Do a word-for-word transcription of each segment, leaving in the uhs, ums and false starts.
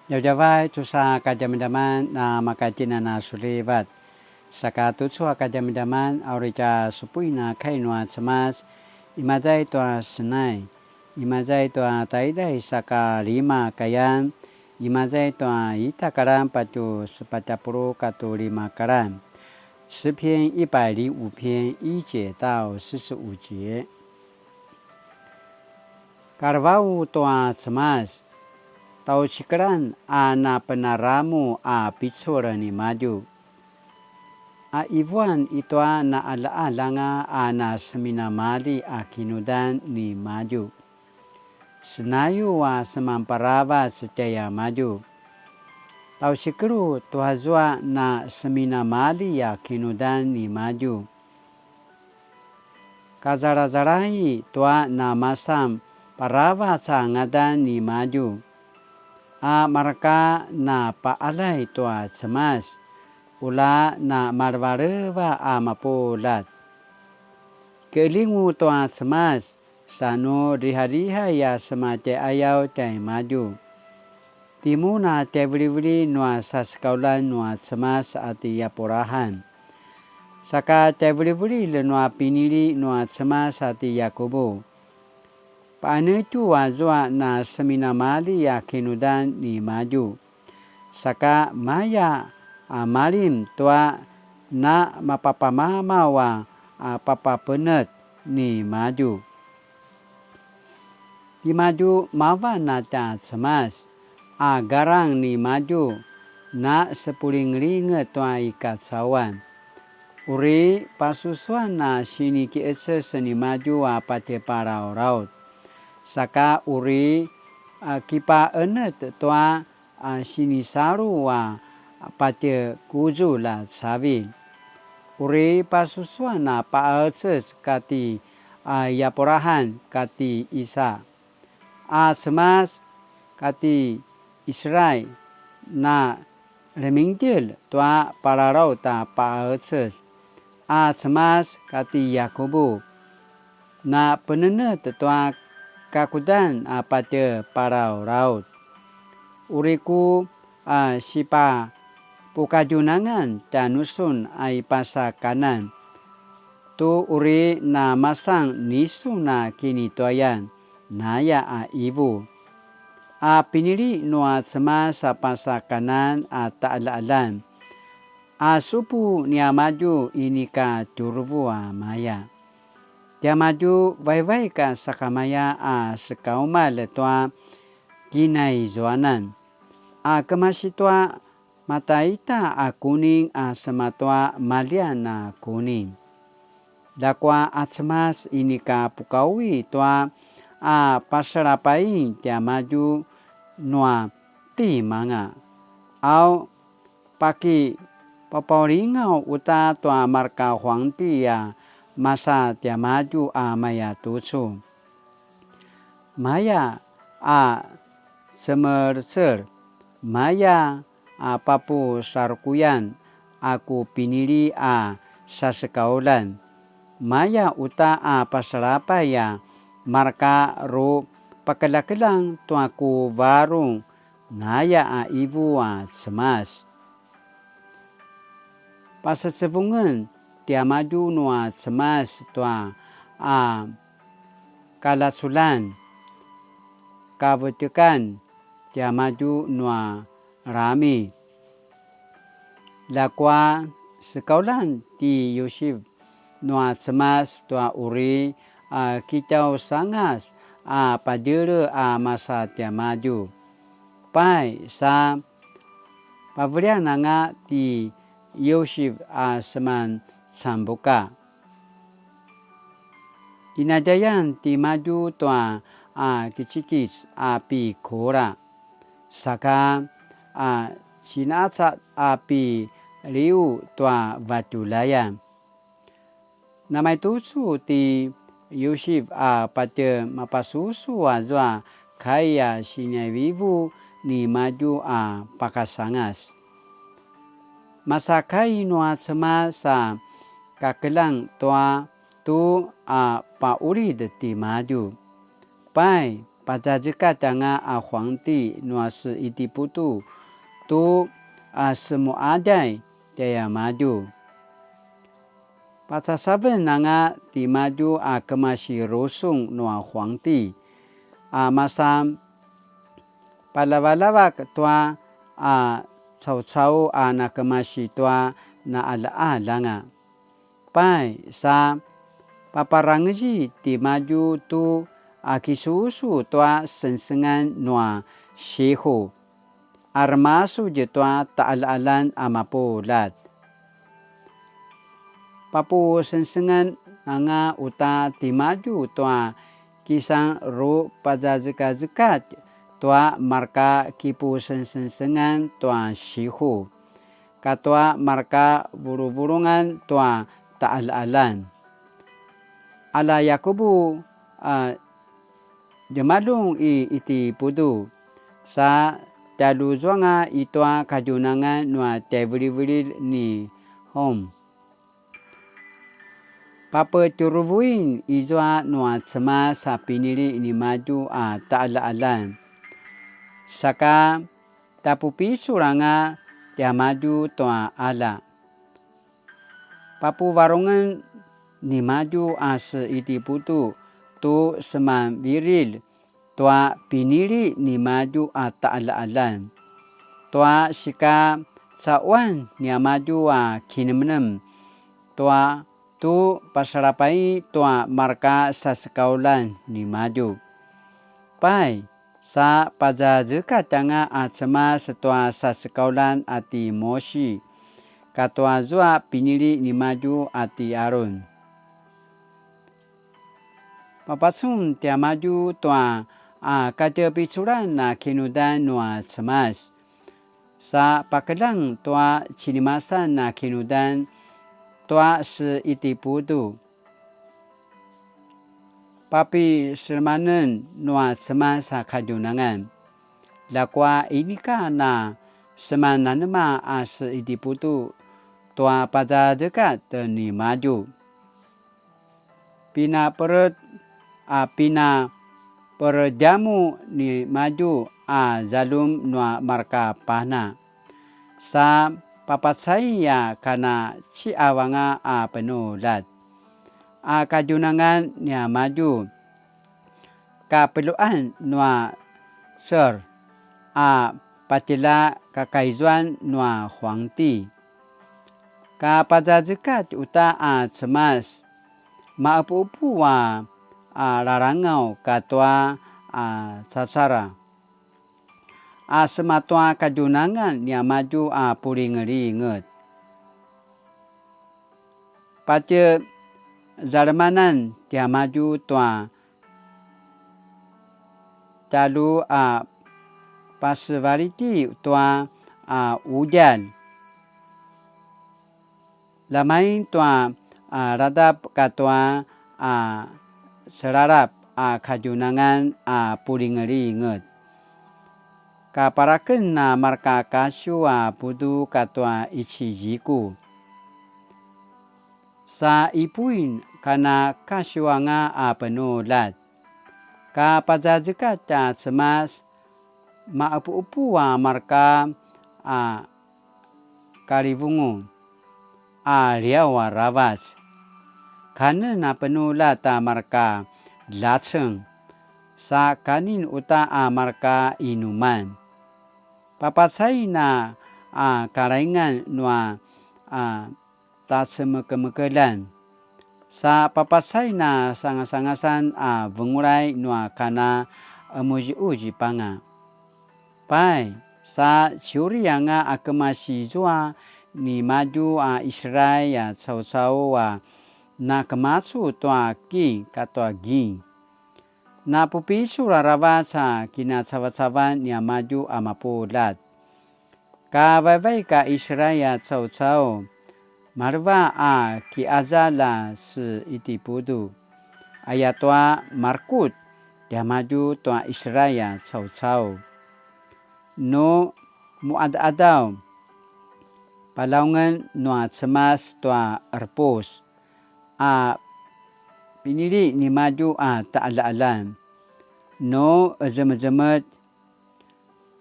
Djavadjavay tusa kadjamadjaman na makatjinan a sulivat. Saka tucu a kadjamadjaman a uri tja supuin a kai nua Cemas, imaza i tua Senai, imaza i tua taiday saka lima kayan, imaza i tua ita karan patje sepatj a puluq katua lima karan. 诗篇一百零五篇一节到四十五节。 Kalevau tua Cemas, tjaucikelan a napenaramu a picul nimadju. A ivuan i tua naqalaqalanga a naseminamalji a kinudan nimadju. Senayu a semanparavac tjaiamadju. Tjaucikelu tuazua naseminamalji a kinudan nimadju. Kazalazalai tua namasan paravac a ngadan nimadju. A mareka napaqaljay tua Cemas, ula namalevaleva a mapuljat. Kelingu tua Cemas, sa nu lihalihay a sema tjaiqayaw tjaimadju. Timun a tjaiveliveli nua sasekauljan nua Cemas a ti Apuraham. Saka tjaivelivelilj nua pinili nua Cemas a ti Yakubu. Paqenetju azua naseminamalji a kinudan nimadju. Saka maya a malim tua namapapamamaw a, a papapenet nimadju. Timadju mavan a tja Cemas, a garang nimadju, nasepulingelinget tua i kacauan. Uri pasusuan a sinikiqeces nimadju a patje palalaut. Saka uri, a, kipaqenetj tua, a, sinisalu a patje kuzulj a cavilj. Uri pasusuan a paqecez kati, a, Yapurahan kati Isa. A Cemas kati Israil, na remingdjelj tua palalaut a paqecez. A Cemas kati Yakubu, na penenetj tua kakudan a patje palalaut. Uri ku, a, sipapukadjunangan tjanusun a i pasa Kanan. Tu uri namasan nisun a kinituayan, naya a ivu. A pinili nua Cemas a pasa Kanan a taqaljaqaljan. A supu niamadju inika tjuruvu a maya. Tiamadju vaivaik a sakamaya a sekaumalj tua kinaizuanan. A kemasi tua mataita a kuning a sema tua maljian a kuning. Ljakua a Cemas inika pukaui tua a pasalapain tiamadju nua timanga. Au pakipapaulingaw uta tua marka huangti a masa tiamadju a maya tucu. Maya a cemercel, maya a papusarukuyan a ku pinili a sasekauljan, maya uta a pasalapay a marka ru pakeljakeljang tua ku varung, naya a ivu a Cemas. Pasecevungen tiamadju nua Cemas tua a kalaculjan, kavetekan tiamadju nua rami. Ljakua sekauljan ti Yusif nua Cemas tua uri a kitjausangas a padjele a masa tiamadju. Pai sa pavelian anga ti Yusif a seman cambuka. Inadjayan timadju tua a kicikis a pikula, saka a cinacaq a piliu tua vatjulayan. Namaitucu ti Yusif a patje mapasusu azua kai a siniaivivu nimadju a pakasangas. Masakai nua Cemas a kakeljang tua tu a paqulid timadju. Pai, pazazekatj anga a huangti nua se Itiputu tu a semuaday tjaiamadju. Pacasaven anga timadju a kemasi rusung nua huangti, a masan palavalavak tua a caucau a nakemasi tua naalaalanga. Pai, sa paparangezi timadju tu a kisusu tua sengsengan nua sihu, a remasudj tua taalaalan a mapuljat. Papusengsengan anga uta timadju tua kisan ru pazazekazekatj tua marka kipusengsengsengan tua sihu, katua marka vuluvulungan tua taalaalan. Ala Yakubu a djemaljun i Itiputu, sa tjaljuzuanga i tua kadjunangan nua tjaivilivililj ni Hom. Papetjuruvuin izua nua Cemas a pinili nimadju a taalaalan. Saka tapupicul anga tiamadju tua qalja. Papuvarungen nimadju a se Itiputu tu semanvirilj tua pinili nimadju a taalaalan, tua sika caquan niamadju a kinemnem, tua tu pasalapai tua marka sasekaulan nimadju. Pai, sa pazazekatj anga a Cemas tua sasekaulan a ti Mosi, katua zua pinili nimadju a ti Arun. Papacun tiamadju tua a katjepiculan a kinudan nua Cemas, sa pakeljang tua cinimasan a kinudan tua se Itiputu. Papiselemanen nua Cemas a kadjunangan. Ljakua inika na semananema a se Itiputu tua pazazekatj nimadju. Pinaperet a pinaperedjamu nimadju a zaljum nua marka pana. Sa papacai a kana ciqaw anga a penuljat. A kadjunangan niamadju, kapeljuan nua Ser a patjela kakaizuan nua huangti. Kapazazekatj uta a Cemas, maqepuqepu a, a lalangaw katua a cacara. A sema tua kadjunangan niamadju a pulingelinget. Patje zalemanan tiamadju tua tjalju a pasevaliti tua a qudjalj. Lamain tua a radap katua a selalap a kadjunangan a pulingelinget. Kaparaken a marka kasiw a pudu katua iciziku. Sa ipuin kana kasiw anga a penuljat. Kapazazekatj a Cemas, maqepuqepu a marka a kalivungu, a liaw aravac. Kanen a penuljat a marka ljaceng, sa kanen uta a marka inuman. Papacain a, a kalaingan nua a tacemekemekeljan. Sa papacain a sangasangasan a vengulay nua kana emuziuzip anga. Pai, sa ciuri anga a kemasi zua nimadju a Israil a caucau a nakemacu tua king katua ging. Napupicul aravac a kinacavacavan niamadju a mapuljat. Ka vaivaik a Israil a caucau, maleva a kiazal a se Itiputu, ayatua marekutj tiamadju tua Israil a caucau. Nu muqadaqadaw, palaungen nua Cemas tua qerepus a pinili nimadju a taqaljaqaljan. Nu ezemezemetj,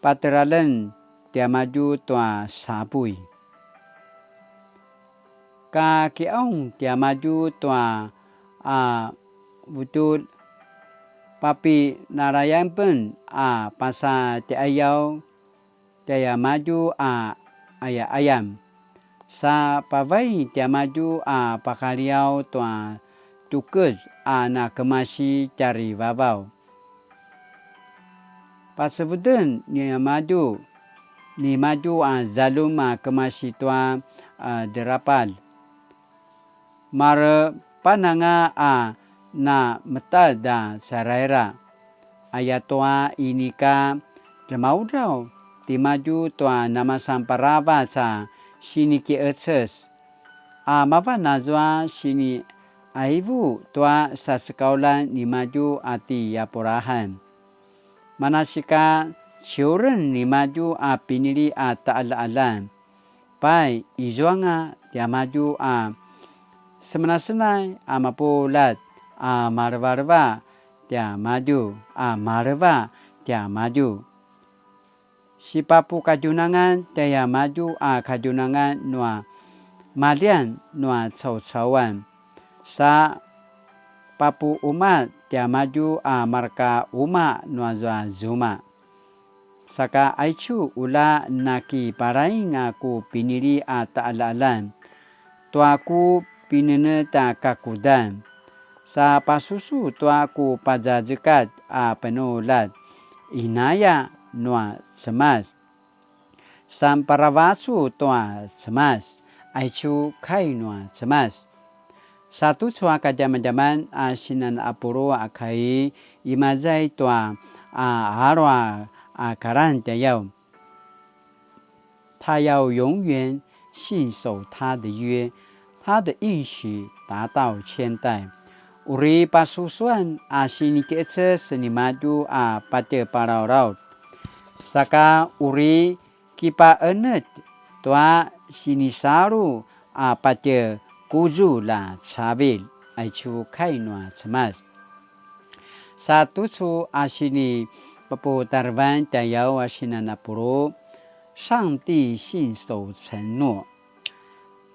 pateljaren tiamadju tua sapuy. Ka kiqaung tiamadju tua a vutulj, papinalayapen a pasa tjaiqayaw tjaiamadju a qayaqayam. Sa pavay tiamadju a pakaliaw tua tukez a nakemasi tjarivavaw. Pacevuden niamadju, nimadju a zaljum a kemasi tua, a, drapalj. Marepananga a nametad a caraira. Ayatua inika dremaudraw timadju tua namasan paravac a sinikiqeces. A mavan azua siniqaivu tua sasekauljan nimadju a ti Apuraham. Manasika ciuren nimadju a pinili a taqaljaqaljan. Pai, izuanga tiamadju a semenasenay a mapuljat a malevaleva tiamadju, a maleva tiamadju. Sipapukadjunangan tjaiamadju a kadjunangan nua maljian nua caucauan. Sa papuquma tiamadju a marka quma nua zua zuma. Saka aicu ula nakiparaing a ku pinili a taqaljaqaljan tua ku pinenetj a kakudan. Sa pasusu tua ku pazazekatj a penuljat, inaya nua Cemas. Sa paravacu tua Cemas, aicu kai nua Cemas. Sa tucu a kadjamadjaman a sinan apulu a kai imazay tua a alu a karan tjayaw. 他要永远信守他的约，他的应许达到千代。Uri pasusuan a sinikiqeces nimadju a patje palalaut. Saka uri kipaqenetj tua sinisalu a patje kuzulj a cavilj, aicu kai nua Cemas. Sa tucu a sinipaputarevan tjayaw a sinan apulu, 上帝信守承诺。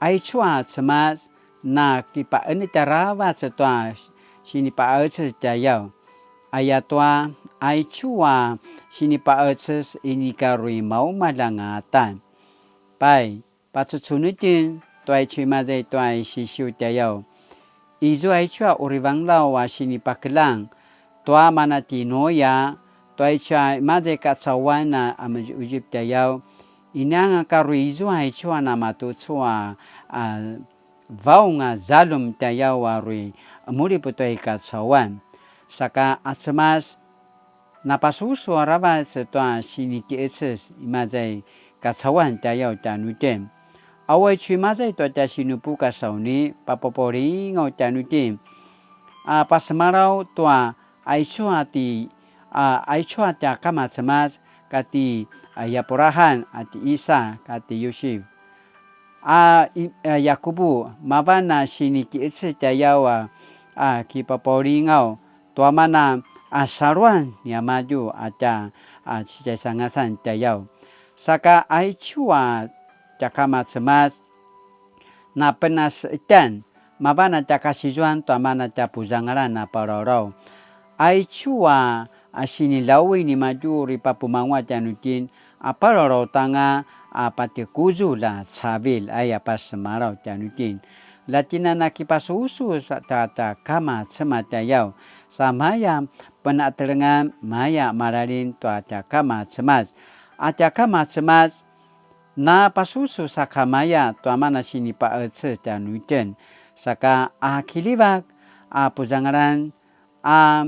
Aicu a Cemas nakipaqenetj aravac tua sinipaqeces tjayaw. Ayatua, aicu a sinipaqeces inika uri maumalj angata. Pai, pacucun itjen tua aicu imazay tua i Sisiu tjayaw. Izua aicu a uri vangelaw a sinipakeljang tua mana ti Nuya, tua aicu a imazay kacauan a, a muzipuzip tjayaw. Inianga ka uri izua aicu a namatucu a, a vaung a zaljum tjayaw a uri muri pu tua i kacauan. Saka a Cemas napasusu aravac tua sinikiqeces imazay kacauan tjayaw tjanuitjen. Awa aicu imazay tua tja sinupu kasauni papapaulingaw tjanuitjen. A pasemalaw tua aicu a ti, a, aicu a tja kama Cemas kati, a, Yapurahan, a, ti Isa, kati Yusif. A, i, a, Yakubu, mavan a sinikiqeces tjayaw a, a, kipapaulingaw, tua mana, a, saluan niamadju a tja, a, sitjaisangasan tjayaw. Saka aicu a tja kama Cemas, napenasetjan, mavan a tja kasizuan tua mana tja puzangalan a palawlaw. Aicu a, a sinilawi nimadju uri papumanguaq tjanuitjen, a palawlaw tanga, a patje kuzulj a cavilj, aya pasemalaw tjanuitjen. Latjina nakipasusu sa tja, tja kama Cemas tjayaw, sa maya penatelengan, maya malalin tua tja kama Cemas. A tja kama Cemas, napasusu sakamaya tua mana sinipaqecez tjanuitjen, saka a kiljivak a puzangalan a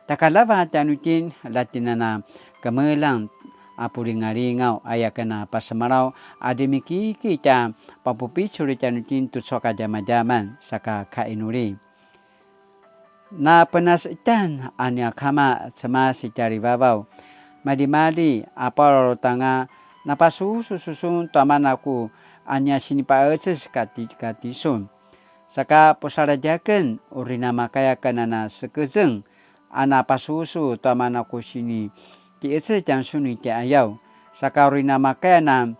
tjakalava tjanuitjen, latjinana kemeljang a pulingalingaw, aya ken a pasemalaw a demikiki tja papupicul tjanuitjen tucu a kadjamadjaman, saka kainuli. Napenasetjan a nia kama Cemas i tjarivavaw. Maljimalji a palalautanga napasusususun tua mana ku a nia sinipaqecez kati-, katisun. Saka pusaladjaken uri namakaya ken a nasekezeng a napasusu tua mana ku sini ki'ecel tjanusun i tjai'ayaw, saka uri namakaya na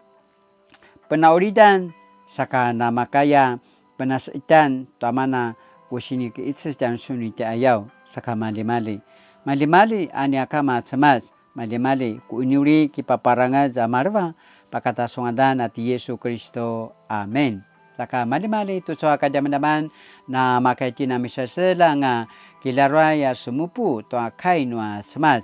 pena'ulidan, saka namakaya penase'itan tua mana ku sini ki'ecel tjanusun i tjai'ayaw, saka malimali. Malimali a nia kama Cemas, malimali ku iniuli kipaparangez a maleva, pakata su ngadan a ti Yesu Kristo. Amen. Saka malimali tucu a kadjamadjaman, na makaitjen a miseselang a kilaruay a semupu tua kai nua Cemas.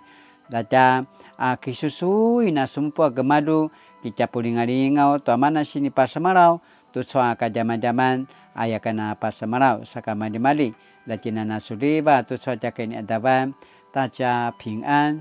Latja a kisusui na semupu a gemalju, kitjapulingalingaw tua mana sinipasemalaw tucu a kadjamadjaman, aya ken a pasemalaw, saka malimali. Latjinana suliva tucu a tja kini'adavan, ta tja pingan.